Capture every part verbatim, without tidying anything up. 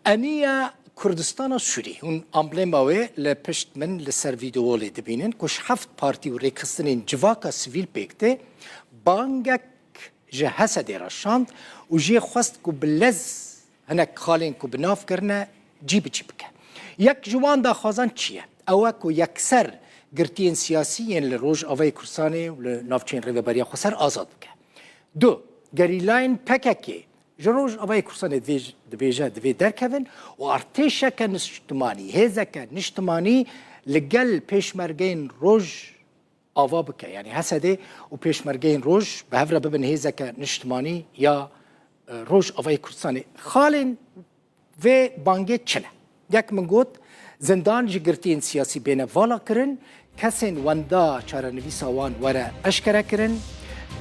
Eniya Kurdistana Sûrî, hûn amblema wê li pişt min li ser vîdeolê dibînin, ku ji heft partî û rêkxistinên civaka sivîl pêk tê, bangek ji Hesedê re şand û jê xwest ku bi lez hinek xalên ku bi nav kirine cî bi cî bike. Yek ji wan daxwazan çi ye? Ew e ku yekser girtiyên siyasî yên li Rojavayê Kurdistanê û li navçeyên Rêveberiya Xweser azad bike. Du, gerîlayên P K K ji Rojavayê Kurdistanê divê-, dibêje divê derkevin û artêşeke niştimanî, hêzeke niştimanî li gel pêşmergeyên Rojava bike. Yanî Hesedê û pêşmergeyên Roj bi hev re bibin hêzeke niştimanî ya, e, Rojavayê Kurdistanê. Xalên vê bangê çi ne? Yek min got, zindan ji girtiyên siyasî bêne vala kirin, kesên wenda çarenivîsa wan were eşkere kirin,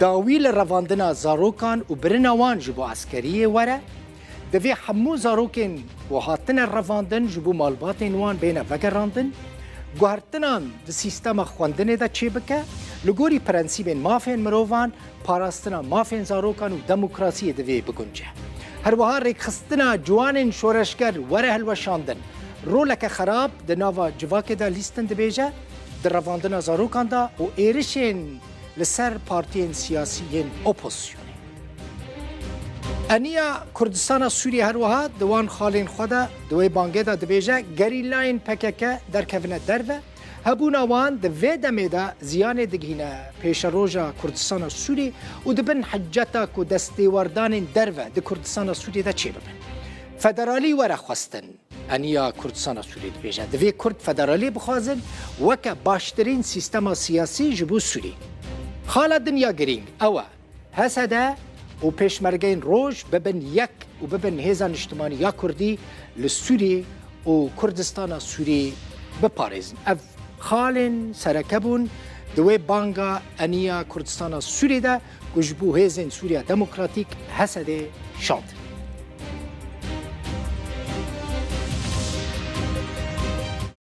dawî li revandina zarokan û birina wan ji bo eskeriyê were, divê hemû zarokên ku hatine revandin ji bo malbatên wan bêne vegerandin, guhertinan di sîstema xwendinê de çêbike, li gorî prensîbên mafên mirovan, parastina mafên zarokan û demokrasiyê divê bigunce. Herwiha rêkxistina ciwanên şoreşger were hilweşandin. Roleke xerab di nava civakê de lîstin dibêje, di revandina zarokan de û êrişên li ser partiyên siyasî yên opozisyonê. Eniya Kurdistana Sûriyê herwiha di wan xalên xwe de di wê bangê de dibêje, gerîlayên P K K derkevine derve, hebûna wan di vê demê de ziyanê digihîne pêşeroja Kurdistana Sûrî û dibin hiceta ku destêwerdanên derve di Kurdistana Sûriyê de çêbibin. Federalî were xwestin, Eniya Kurdistana Sûriyê dibêje, divê Kurd federalî bixwazin, weke baştirîn sîstema siyasî ji bo Sûrî. Xala din ya girîng ew e, H S D û pêşmergeyên Roj bibin yek û bibin hêza niştimanî ya Kurdî li Sûrî û Kurdistana Sûrî biparêzin. Ev xalên sereke bûn di wê banga Eniya Kurdistana Sûrî de ku ji bo Hêzên Sûriya Demokratîk, H S D, şandin.